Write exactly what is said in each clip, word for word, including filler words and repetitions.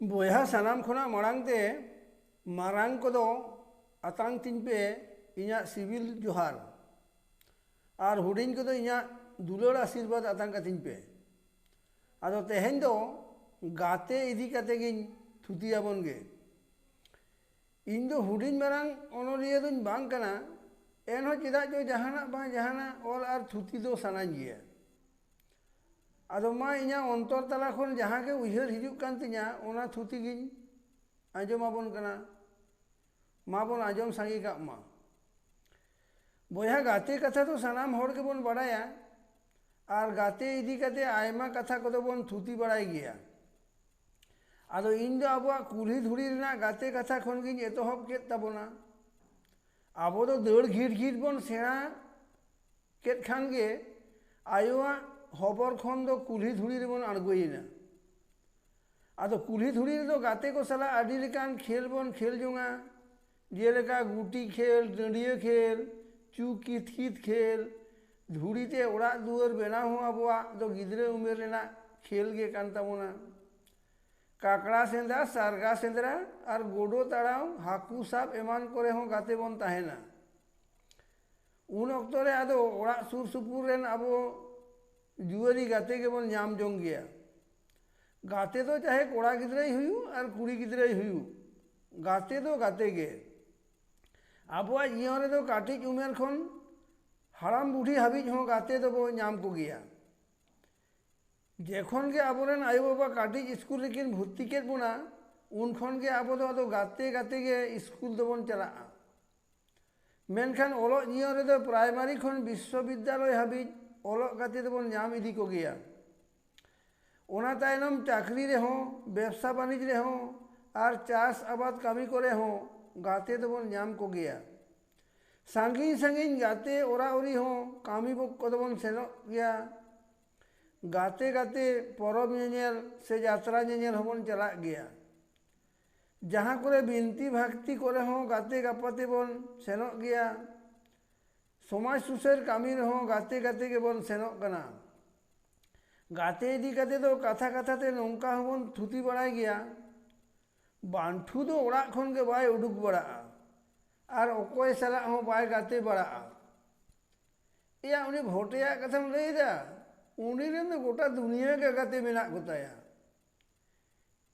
ᱵᱚᱭᱦᱟ, ᱥᱟᱱᱟᱢ ᱠᱷᱚᱱᱟᱜ ᱢᱟᱲᱟᱝ ᱛᱮ ᱢᱟᱨᱟᱝ ᱠᱚᱫᱚ ᱟᱛᱟᱝ ᱛᱤᱧ ᱯᱮ ᱤᱧᱟᱹᱜ ᱥᱤᱵᱤᱞ ᱡᱚᱦᱟᱨ, ᱟᱨ ᱦᱩᱰᱤᱧ ᱠᱚᱫᱚ ᱤᱧᱟᱹᱜ ᱫᱩᱞᱟᱹᱲ ᱟᱥᱤᱨᱵᱟᱫᱽ ᱟᱛᱟᱝ ᱠᱟᱹᱛᱤᱧ ᱯᱮ᱾ ᱟᱫᱚ ᱛᱮᱦᱮᱧ ᱫᱚ ᱜᱟᱛᱮ ᱤᱫᱤ ᱠᱟᱛᱮ ᱜᱤᱧ ᱛᱷᱩᱛᱤᱭᱟᱵᱚᱱ ᱜᱮ᱾ ᱤᱧ ᱫᱚ ᱦᱩᱰᱤᱧ ᱢᱟᱨᱟᱝ ᱚᱱᱚᱞᱤᱭᱟᱹ ᱫᱚᱧ ᱵᱟᱝ ᱠᱟᱱᱟ, ᱮᱱᱦᱚᱸ ᱪᱮᱫᱟᱜ ᱪᱚ ᱡᱟᱦᱟᱱᱟᱜ ᱵᱟᱝ ᱡᱟᱦᱟᱱᱟᱜ ᱚᱞ ᱟᱨ ᱛᱷᱩᱛᱤ ᱫᱚ ᱥᱟᱱᱟᱧ ᱜᱮᱭᱟ᱾ ᱟᱫᱚ ᱢᱟ, ᱤᱧᱟᱹᱜ ᱚᱱᱛᱚᱨ ᱛᱟᱞᱟ ᱠᱷᱚᱱ ᱡᱟᱦᱟᱸ ᱜᱮ ᱩᱭᱦᱟᱹᱨ ᱦᱤᱡᱩᱜ ᱠᱟᱱ ᱛᱤᱧᱟ, ᱚᱱᱟ ᱛᱷᱩᱛᱤ ᱜᱤᱧ ᱟᱸᱡᱚᱢ ᱟᱵᱚᱱ ᱠᱟᱱᱟ᱾ ᱢᱟ ᱵᱚᱱ ᱟᱸᱡᱚᱢ ᱥᱟᱸᱜᱮ ᱠᱟᱜ ᱢᱟ᱾ ᱵᱚᱭᱦᱟ, ᱜᱟᱛᱮ ᱠᱟᱛᱷᱟ ᱫᱚ ᱥᱟᱱᱟᱢ ᱦᱚᱲ ᱜᱮᱵᱚᱱ ᱵᱟᱲᱟᱭᱟ, ᱟᱨ ᱜᱟᱛᱮ ᱤᱫᱤ ᱠᱟᱛᱮ ᱟᱭᱢᱟ ᱠᱟᱛᱷᱟ ᱠᱚᱫᱚ ᱵᱚᱱ ᱛᱷᱩᱛᱤ ᱵᱟᱲᱟᱭ ᱜᱮᱭᱟ᱾ ᱟᱫᱚ ᱤᱧ ᱫᱚ ᱟᱵᱚᱣᱟᱜ ᱠᱩᱞᱦᱤ ᱫᱷᱩᱲᱤ ᱨᱮᱱᱟᱜ ᱜᱟᱛᱮ ᱠᱟᱛᱷᱟ ᱠᱷᱚᱱ ᱜᱤᱧ ᱮᱛᱚᱦᱚᱵ ᱠᱮᱫ ᱛᱟᱵᱚᱱᱟ᱾ ᱟᱵᱚ ᱫᱚ ᱫᱟᱹᱲ ᱜᱷᱤᱴ ᱜᱷᱤᱴ ᱵᱚᱱ ᱥᱮᱬᱟ ᱠᱮᱫ ᱠᱷᱟᱱ ᱜᱮ ᱟᱭᱳᱣᱟᱜ ᱦᱚᱵᱚᱨ ᱠᱷᱚᱱ ᱫᱚ ᱠᱩᱞᱦᱤ ᱫᱷᱩᱲᱤ ᱨᱮᱵᱚᱱ ᱟᱬᱜᱚᱭᱮᱱᱟ᱾ ᱟᱫᱚ ᱠᱩᱞᱦᱤ ᱫᱷᱩᱲᱤ ᱨᱮᱫᱚ ᱜᱟᱛᱮ ᱠᱚ ᱥᱟᱞᱟᱜ ᱟᱹᱰᱤ ᱞᱮᱠᱟᱱ ᱠᱷᱮᱞ ᱵᱚᱱ ᱠᱷᱮᱞ ᱡᱚᱝᱟ, ᱡᱮᱞᱮᱠᱟ ᱜᱩᱴᱤ ᱠᱷᱮᱞ, ᱰᱟᱹᱰᱤᱭᱟᱹ ᱠᱷᱮᱞ, ᱪᱩ ᱠᱤᱛ ᱠᱤᱛ ᱠᱷᱮᱞ, ᱫᱷᱩᱲᱤ ᱛᱮ ᱚᱲᱟᱜ ᱫᱩᱣᱟᱹᱨ ᱵᱮᱱᱟᱣ ᱦᱚᱸ ᱟᱵᱚᱣᱟᱜ ᱫᱚ ᱜᱤᱫᱽᱨᱟᱹ ᱩᱢᱮᱨ ᱨᱮᱱᱟᱜ ᱠᱷᱮᱞ ᱜᱮ ᱠᱟᱱ ᱛᱟᱵᱚᱱᱟ᱾ ᱠᱟᱠᱲᱟ ᱥᱮᱸᱫᱽᱨᱟ, ᱥᱟᱨᱜᱟ ᱥᱮᱸᱫᱽᱨᱟ ᱟᱨ ᱜᱳᱰᱳ ᱛᱟᱲᱟᱣ, ᱦᱟᱹᱠᱩ ᱥᱟᱵ ᱮᱢᱟᱱ ᱠᱚᱨᱮ ᱦᱚᱸ ᱜᱟᱛᱮ ᱵᱚᱱ ᱛᱟᱦᱮᱱᱟ᱾ ᱩᱱ ᱚᱠᱛᱚ ᱨᱮ ᱟᱫᱚ ᱚᱲᱟᱜ ᱥᱩᱨ ᱥᱩᱯᱩᱨ ᱨᱮᱱ ᱟᱵᱚ ᱡᱩᱣᱟᱹᱨᱤ ᱜᱟᱛᱮ ᱜᱮᱵᱚᱱ ᱧᱟᱢ ᱡᱚᱝ ᱜᱮᱭᱟ᱾ ᱜᱟᱛᱮ ᱫᱚ ᱪᱟᱦᱮ ᱠᱚᱲᱟ ᱜᱤᱫᱽᱨᱟᱹᱭ ᱦᱩᱭᱩᱜ ᱟᱨ ᱠᱩᱲᱤ ᱜᱤᱫᱽᱨᱟᱹᱭ ᱦᱩᱭᱩᱜ, ᱜᱟᱛᱮ ᱫᱚ ᱜᱟᱛᱮ ᱜᱮ᱾ ᱟᱵᱚᱣᱟᱜ ᱡᱤᱭᱚᱱ ᱨᱮᱫᱚ ᱠᱟᱹᱴᱤᱡ ᱩᱢᱮᱨ ᱠᱷᱚᱱ ᱦᱟᱲᱟᱢ ᱵᱩᱰᱷᱤ ᱦᱟᱹᱵᱤᱡ ᱦᱚᱸ ᱜᱟᱛᱮ ᱫᱚᱵᱚ ᱧᱟᱢ ᱠᱚᱜᱮᱭᱟ᱾ ᱡᱮᱠᱷᱚᱱ ᱜᱮ ᱟᱵᱚᱨᱮᱱ ᱟᱭᱳᱼᱵᱟᱵᱟ ᱠᱟᱹᱴᱤᱡ ᱥᱠᱩᱞ ᱨᱮᱠᱤᱱ ᱵᱷᱚᱨᱛᱤ ᱠᱮᱫ ᱵᱚᱱᱟ, ᱩᱱ ᱠᱷᱚᱱ ᱜᱮ ᱟᱵᱚ ᱫᱚ ᱟᱫᱚ ᱜᱟᱛᱮ ᱜᱟᱛᱮ ᱜᱮ ᱥᱠᱩᱞ ᱫᱚᱵᱚᱱ ᱪᱟᱞᱟᱜᱼᱟ᱾ ᱢᱮᱱᱠᱷᱟᱱ ᱚᱞᱚᱜ ᱡᱤᱭᱚᱱ ᱨᱮᱫᱚ ᱯᱨᱟᱭᱢᱟᱨᱤ ᱠᱷᱚᱱ ᱵᱤᱥᱥᱚᱵᱤᱫᱽᱫᱟᱞᱚᱭ ᱦᱟᱹᱵᱤᱡ ᱚᱞᱚᱜ ᱜᱟᱛᱮ ᱫᱚᱵᱚᱱ ᱧᱟᱢ ᱤᱫᱤ ᱠᱚᱜᱮᱭᱟ᱾ ᱚᱱᱟ ᱛᱟᱭᱱᱚᱢ ᱪᱟᱹᱠᱨᱤ ᱨᱮᱦᱚᱸ, ᱵᱮᱵᱽᱥᱟ ᱵᱟᱹᱱᱤᱡᱽ ᱨᱮᱦᱚᱸ ᱟᱨ ᱪᱟᱥ ᱟᱵᱟᱫ ᱠᱟᱹᱢᱤ ᱠᱚᱨᱮ ᱦᱚᱸ ᱜᱟᱛᱮ ᱫᱚᱵᱚᱱ ᱧᱟᱢ ᱠᱚᱜᱮᱭᱟ᱾ ᱥᱟᱺᱜᱤᱧ ᱥᱟᱺᱜᱤᱧ ᱜᱟᱛᱮ ᱚᱨᱟ ᱚᱨᱤ ᱦᱚᱸ ᱠᱟᱹᱢᱤ ᱵᱚ-, ᱠᱚᱫᱚ ᱵᱚᱱ ᱥᱮᱱᱚᱜ ᱜᱮᱭᱟ᱾ ᱜᱟᱛᱮ ᱜᱟᱛᱮ ᱯᱚᱨᱚᱵᱽ ᱧᱮᱧᱮᱞ ᱥᱮ ᱡᱟᱛᱨᱟ ᱧᱮᱧᱮᱞ ᱦᱚᱸᱵᱚᱱ ᱪᱟᱞᱟᱜ ᱜᱮᱭᱟ᱾ ᱡᱟᱦᱟᱸ ᱠᱚᱨᱮ ᱵᱤᱱᱛᱤ ᱵᱷᱟᱠᱛᱤ ᱠᱚᱨᱮ ᱦᱚᱸ ᱜᱟᱛᱮ ᱜᱟᱯᱟᱛᱮ ᱵᱚᱱ ᱥᱮᱱᱚᱜ ᱜᱮᱭᱟ᱾ ᱥᱚᱢᱟᱡᱽ ᱥᱩᱥᱟᱹᱨ ᱠᱟᱹᱢᱤ ᱨᱮᱦᱚᱸ ᱜᱟᱛᱮ ᱜᱟᱛᱮ ᱜᱮᱵᱚᱱ ᱥᱮᱱᱚᱜ ᱠᱟᱱᱟ᱾ ᱜᱟᱛᱮ ᱤᱫᱤ ᱠᱟᱛᱮ ᱫᱚ ᱠᱟᱛᱷᱟ ᱠᱟᱛᱷᱟ ᱛᱮ ᱱᱚᱝᱠᱟ ᱦᱚᱸᱵᱚᱱ ᱛᱷᱩᱛᱤ ᱵᱟᱲᱟᱭ ᱜᱮᱭᱟ, ᱵᱟᱱᱴᱷᱩ ᱫᱚ ᱚᱲᱟᱜ ᱠᱷᱚᱱ ᱜᱮ ᱵᱟᱭ ᱩᱰᱩᱠ ᱵᱟᱲᱟᱜᱼᱟ ᱟᱨ ᱚᱠᱚᱭ ᱥᱟᱞᱟᱜ ᱦᱚᱸ ᱵᱟᱭ ᱜᱟᱛᱮ ᱵᱟᱲᱟᱜᱼᱟ᱾ ᱮᱭᱟ, ᱩᱱᱤ ᱵᱷᱚᱴᱮᱭᱟᱜ ᱠᱟᱛᱷᱟᱢ ᱞᱟᱹᱭᱮᱫᱟ? ᱩᱱᱤ ᱨᱮᱱ ᱫᱚ ᱜᱚᱴᱟ ᱫᱩᱱᱤᱭᱟᱹ ᱜᱮ ᱜᱟᱛᱮ ᱢᱮᱱᱟᱜ ᱠᱚᱛᱟᱭᱟ᱾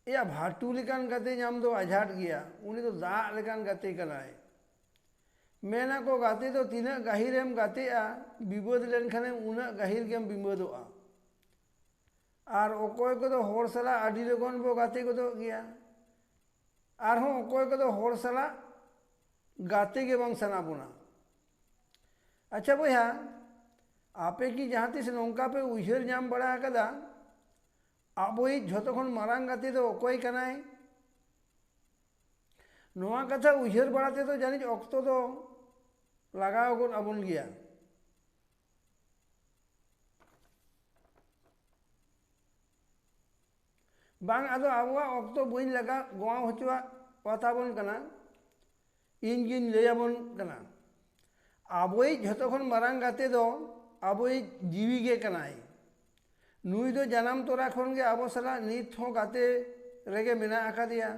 ᱮᱭᱟ, ᱵᱷᱟᱴᱩ ᱞᱮᱠᱟᱱ ᱜᱟᱛᱮ ᱧᱟᱢ ᱫᱚ ᱟᱡᱷᱟᱴ ᱜᱮᱭᱟ᱾ ᱩᱱᱤ ᱫᱚ ᱫᱟᱜ ᱞᱮᱠᱟᱱ ᱜᱟᱛᱮ ᱠᱟᱱᱟᱭ᱾ ᱢᱮᱱᱟᱠᱚ, ᱜᱟᱛᱮ ᱫᱚ ᱛᱤᱱᱟᱹᱜ ᱜᱟᱹᱦᱤᱨᱮᱢ ᱜᱟᱛᱮᱜᱼᱟ, ᱵᱤᱵᱟᱹᱫ ᱞᱮᱱᱠᱷᱟᱱᱮᱢ ᱩᱱᱟᱹᱜ ᱜᱟᱹᱦᱤᱨ ᱜᱮᱢ ᱵᱤᱵᱟᱹᱫᱚᱜᱼᱟ᱾ ᱟᱨ ᱚᱠᱚᱭ ᱠᱚᱫᱚ ᱦᱚᱲ ᱥᱟᱞᱟᱜ ᱟᱹᱰᱤ ᱞᱚᱜᱚᱱ ᱵᱚ ᱜᱟᱛᱮ ᱜᱚᱫᱚᱜ ᱜᱮᱭᱟ, ᱟᱨᱦᱚᱸ ᱚᱠᱚᱭ ᱠᱚᱫᱚ ᱦᱚᱲ ᱥᱟᱞᱟᱜ ᱜᱟᱛᱮ ᱜᱮ ᱵᱟᱝ ᱥᱟᱱᱟ ᱵᱚᱱᱟ᱾ ᱟᱪᱪᱷᱟ ᱵᱚᱭᱦᱟ, ᱟᱯᱮ ᱠᱤ ᱡᱟᱦᱟᱸ ᱛᱤᱥ ᱱᱚᱝᱠᱟ ᱯᱮ ᱩᱭᱦᱟᱹᱨ ᱧᱟᱢ ᱵᱟᱲᱟ ᱟᱠᱟᱫᱟ, ᱟᱵᱚᱭᱤᱡ ᱡᱷᱚᱛᱚ ᱠᱷᱚᱱ ᱢᱟᱨᱟᱝ ᱜᱟᱛᱮ ᱫᱚ ᱚᱠᱚᱭ ᱠᱟᱱᱟᱭ? ᱱᱚᱣᱟ ᱠᱟᱛᱷᱟ ᱩᱭᱦᱟᱹᱨ ᱵᱟᱲᱟ ᱛᱮᱫᱚ ᱡᱟᱹᱱᱤᱡ ᱚᱠᱛᱚ ᱫᱚ ᱞᱟᱜᱟᱣ ᱜᱚᱫ ᱟᱵᱚᱱ ᱜᱮᱭᱟ᱾ ᱵᱟᱝ, ᱟᱫᱚ ᱟᱵᱚᱣᱟᱜ ᱚᱠᱛᱚ ᱵᱟᱹᱧ ᱞᱟᱜᱟ ᱜᱚᱣᱟᱣ ᱦᱚᱪᱚᱣᱟᱜ ᱛᱟᱵᱚᱱ ᱠᱟᱱᱟ, ᱤᱧ ᱜᱤᱧ ᱞᱟᱹᱭ ᱟᱵᱚᱱ ᱠᱟᱱᱟ᱾ ᱟᱵᱚᱭᱤᱡ ᱡᱷᱚᱛᱚ ᱠᱷᱚᱱ ᱢᱟᱨᱟᱝ ᱜᱟᱛᱮ ᱫᱚ ᱟᱵᱚᱭᱤᱡ ᱡᱤᱣᱤ ᱜᱮ ᱠᱟᱱᱟᱭ᱾ ᱱᱩᱭ ᱫᱚ ᱡᱟᱱᱟᱢ ᱛᱚᱨᱟ ᱠᱷᱚᱱ ᱜᱮ ᱟᱵᱚ ᱥᱟᱞᱟᱜ ᱱᱤᱛ ᱦᱚᱸ ᱜᱟᱛᱮ ᱨᱮᱜᱮ ᱢᱮᱱᱟᱜ ᱟᱠᱟᱫᱮᱭᱟ᱾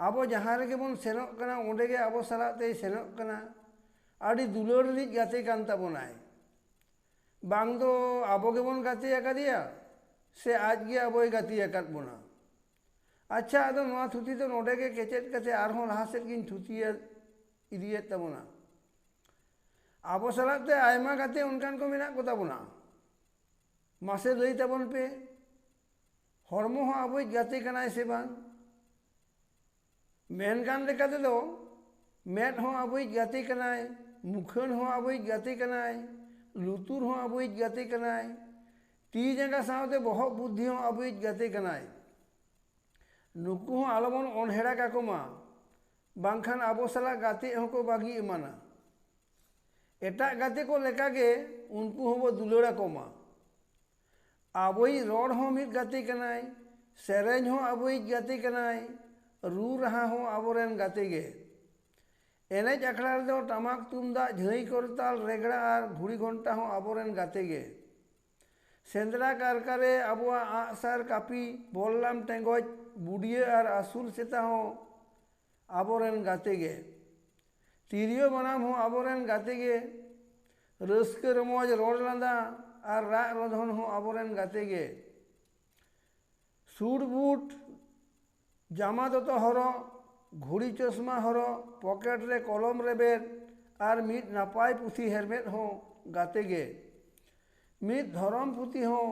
ᱟᱵᱚ ᱡᱟᱦᱟᱸ ᱨᱮᱜᱮ ᱵᱚᱱ ᱥᱮᱱᱚᱜ ᱠᱟᱱᱟ, ᱚᱸᱰᱮ ᱜᱮ ᱟᱵᱚ ᱥᱟᱞᱟᱜ ᱛᱮᱭ ᱥᱮᱱᱚᱜ ᱠᱟᱱᱟ᱾ ᱟᱹᱰᱤ ᱫᱩᱞᱟᱹᱲ ᱨᱤᱱᱤᱡ ᱜᱟᱛᱮ ᱠᱟᱱ ᱛᱟᱵᱚᱱᱟᱭ᱾ ᱵᱟᱝ ᱫᱚ ᱟᱵᱚ ᱜᱮᱵᱚᱱ ᱜᱟᱛᱮ ᱟᱠᱟᱫᱮᱭᱟ, ᱥᱮ ᱟᱡ ᱜᱮ ᱟᱵᱚᱭ ᱜᱟᱛᱮ ᱟᱠᱟᱫ ᱵᱚᱱᱟ? ᱟᱪᱪᱷᱟ, ᱟᱫᱚ ᱱᱚᱣᱟ ᱛᱷᱩᱛᱤ ᱫᱚ ᱱᱚᱰᱮ ᱜᱮ ᱠᱮᱪᱮᱫ ᱠᱟᱛᱮ ᱟᱨᱦᱚᱸ ᱞᱟᱦᱟ ᱥᱮᱫ ᱜᱤᱧ ᱛᱷᱩᱛᱤᱭᱮᱫ, ᱤᱫᱤᱭᱮᱫ ᱛᱟᱵᱚᱱᱟ᱾ ᱟᱵᱚ ᱥᱟᱞᱟᱜ ᱛᱮ ᱟᱭᱢᱟ ᱜᱟᱛᱮ ᱚᱱᱠᱟᱱ ᱠᱚ ᱢᱮᱱᱟᱜ ᱠᱚ ᱛᱟᱵᱚᱱᱟ᱾ ᱢᱟᱥᱮ ᱞᱟᱹᱭ ᱛᱟᱵᱚᱱ ᱯᱮ, ᱦᱚᱲᱢᱚ ᱦᱚᱸ ᱟᱵᱚᱭᱤᱡ ᱜᱟᱛᱮ ᱠᱟᱱᱟᱭ ᱥᱮ ᱵᱟᱝ? ᱢᱮᱱ ᱜᱟᱱ ᱞᱮᱠᱟ ᱛᱮᱫᱚ, ᱢᱮᱫ ᱦᱚᱸ ᱟᱵᱚᱭᱤᱡ ᱜᱟᱛᱮ ᱠᱟᱱᱟᱭ, ᱢᱩᱠᱷᱟᱹᱱ ᱦᱚᱸ ᱟᱵᱚᱭᱤᱡ ᱜᱟᱛᱮ ᱠᱟᱱᱟᱭ, ᱞᱩᱛᱩᱨ ᱦᱚᱸ ᱟᱵᱚᱭᱤᱡ ᱜᱟᱛᱮ ᱠᱟᱱᱟᱭ, ᱛᱤ ᱡᱟᱸᱜᱟ ᱥᱟᱶᱛᱮ ᱵᱚᱦᱚᱜ ᱵᱩᱫᱽᱫᱷᱤ ᱦᱚᱸ ᱟᱵᱚᱭᱤᱡ ᱜᱟᱛᱮ ᱠᱟᱱᱟᱭ᱾ ᱱᱩᱠᱩ ᱦᱚᱸ ᱟᱞᱚᱵᱚᱱ ᱚᱱᱦᱮᱲᱟ ᱠᱟᱠᱚ ᱢᱟ, ᱵᱟᱝᱠᱷᱟᱱ ᱟᱵᱚ ᱥᱟᱞᱟᱜ ᱜᱟᱛᱮᱜ ᱦᱚᱸᱠᱚ ᱵᱟᱹᱜᱤ ᱮᱢᱟᱱᱟ᱾ ᱮᱴᱟᱜ ᱜᱟᱛᱮ ᱠᱚ ᱞᱮᱠᱟᱜᱮ ᱩᱱᱠᱩ ᱦᱚᱸᱵᱚ ᱫᱩᱞᱟᱹᱲ ᱟᱠᱚ ᱢᱟ᱾ ᱟᱵᱚᱭᱤᱡ ᱨᱚᱲ ᱦᱚᱸ ᱢᱤᱫ ᱜᱟᱛᱮ ᱠᱟᱱᱟᱭ, ᱥᱮᱨᱮᱧ ᱦᱚᱸ ᱟᱵᱚᱭᱤᱡ ᱜᱟᱛᱮ ᱠᱟᱱᱟᱭ, ᱨᱩ ᱨᱟᱦᱟ ᱦᱚᱸ ᱟᱵᱚᱨᱮᱱ ᱜᱟᱛᱮ ᱜᱮ᱾ ᱮᱱᱮᱡ ᱟᱠᱷᱲᱟ ᱨᱮᱫᱚ ᱴᱟᱢᱟᱠ ᱛᱩᱢᱫᱟᱜ, ᱡᱷᱟᱹᱭ ᱠᱚᱨᱛᱟᱞ, ᱨᱮᱜᱽᱲᱟ ᱟᱨ ᱜᱷᱩᱲᱤ ᱜᱷᱚᱱᱴᱟ ᱦᱚᱸ ᱟᱵᱚᱨᱮᱱ ᱜᱟᱛᱮ ᱜᱮ᱾ ᱥᱮᱸᱫᱽᱨᱟ ᱠᱟᱨᱠᱟ ᱨᱮ ᱟᱵᱚᱣᱟᱜ ᱟᱜᱼᱥᱟᱨ, ᱠᱟᱹᱯᱤ, ᱵᱚᱞᱞᱟᱢ, ᱴᱮᱸᱜᱚᱡ, ᱵᱩᱰᱭᱟᱹ ᱟᱨ ᱟᱹᱥᱩᱞ ᱥᱮᱛᱟ ᱦᱚᱸ ᱟᱵᱚᱨᱮᱱ ᱜᱟᱛᱮ ᱜᱮ᱾ ᱛᱤᱨᱭᱳ ᱵᱟᱱᱟᱢ ᱦᱚᱸ ᱟᱵᱚᱨᱮᱱ ᱜᱟᱛᱮ ᱜᱮ᱾ ᱨᱟᱹᱥᱠᱟᱹ ᱨᱚᱢᱚᱡᱽ, ᱨᱚᱲ ᱞᱟᱸᱫᱟ ᱟᱨ ᱨᱟᱜ ᱨᱚᱫᱷᱚᱱ ᱦᱚᱸ ᱟᱵᱚᱨᱮᱱ ᱜᱟᱛᱮ ᱜᱮ᱾ ᱥᱩᱴ ᱵᱩᱴ, ᱡᱟᱢᱟ ᱫᱚᱛᱚ ᱦᱚᱨᱚᱜ, ᱜᱷᱩᱲᱤ ᱪᱚᱥᱢᱟ ᱦᱚᱨᱚᱜ, ᱯᱚᱠᱮᱴ ᱨᱮ ᱠᱚᱞᱚᱢ ᱨᱮᱵᱮᱫ ᱟᱨ ᱢᱤᱫ ᱱᱟᱯᱟᱭ ᱯᱩᱛᱷᱤ ᱦᱮᱨᱢᱮᱫ ᱦᱚᱸ ᱜᱟᱛᱮ ᱜᱮ᱾ ᱢᱤᱫ ᱫᱷᱚᱨᱚᱢ ᱯᱩᱛᱷᱤ ᱦᱚᱸ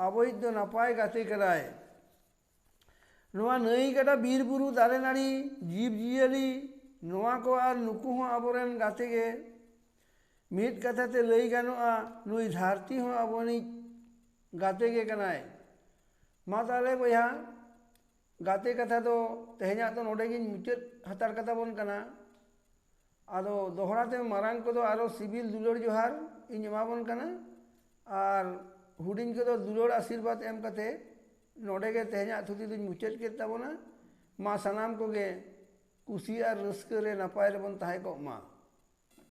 ᱟᱵᱚᱭᱤᱡ ᱫᱚ ᱱᱟᱯᱟᱭ ᱜᱟᱛᱮ ᱠᱟᱱᱟᱭ᱾ ᱱᱚᱣᱟ ᱱᱟᱹᱭ ᱜᱟᱰᱟ, ᱵᱤᱨ ᱵᱩᱨᱩ, ᱫᱟᱨᱮ ᱱᱟᱹᱲᱤ, ᱡᱤᱵᱽ ᱡᱤᱭᱟᱹᱞᱤ, ᱱᱚᱣᱟ ᱠᱚ ᱟᱨ ᱱᱩᱠᱩ ᱦᱚᱸ ᱟᱵᱚᱨᱮᱱ ᱜᱟᱛᱮ ᱜᱮ᱾ ᱢᱤᱫ ᱠᱟᱛᱷᱟ ᱛᱮ ᱞᱟᱹᱭ ᱜᱟᱱᱚᱜᱼᱟ, ᱱᱩᱭ ᱫᱷᱟᱹᱨᱛᱤ ᱦᱚᱸ ᱟᱵᱚᱱᱤᱡ ᱜᱟᱛᱮ ᱜᱮ ᱠᱟᱱᱟᱭ᱾ ᱢᱟ ᱛᱟᱦᱞᱮ ᱵᱚᱭᱦᱟ, ᱜᱟᱛᱮ ᱠᱟᱛᱷᱟ ᱫᱚ ᱛᱮᱦᱮᱧᱟᱜ ᱫᱚ ᱱᱚᱰᱮ ᱜᱤᱧ ᱢᱩᱪᱟᱹᱫ ᱦᱟᱛᱟᱲ ᱠᱟᱛᱟ ᱵᱚᱱ ᱠᱟᱱᱟ᱾ ᱟᱫᱚ ᱫᱚᱦᱲᱟ ᱛᱮ ᱢᱟᱨᱟᱝ ᱠᱚᱫᱚ ᱟᱨᱚ ᱥᱤᱵᱤᱞ ᱫᱩᱞᱟᱹᱲ ᱡᱚᱦᱟᱨ ᱤᱧ ᱮᱢᱟ ᱵᱚᱱ ᱠᱟᱱᱟ, ᱟᱨ ᱦᱩᱰᱤᱧ ᱠᱚᱫᱚ ᱫᱩᱞᱟᱹᱲ ᱟᱥᱤᱨᱵᱟᱫᱽ ᱮᱢ ᱠᱟᱛᱮ ᱱᱚᱰᱮ ᱜᱮ ᱛᱮᱦᱮᱧᱟᱜ ᱛᱷᱩᱛᱤ ᱫᱚᱧ ᱢᱩᱪᱟᱹᱫ ᱠᱮᱫ ᱛᱟᱵᱚᱱᱟ᱾ ᱢᱟ ᱥᱟᱱᱟᱢ ᱠᱚᱜᱮ ᱠᱩᱥᱤ ᱟᱨ ᱨᱟᱹᱥᱠᱟᱹ ᱨᱮ ᱱᱟᱯᱟᱭ ᱨᱮᱵᱚᱱ ᱛᱟᱦᱮᱸ ᱠᱚᱜ ᱢᱟ᱾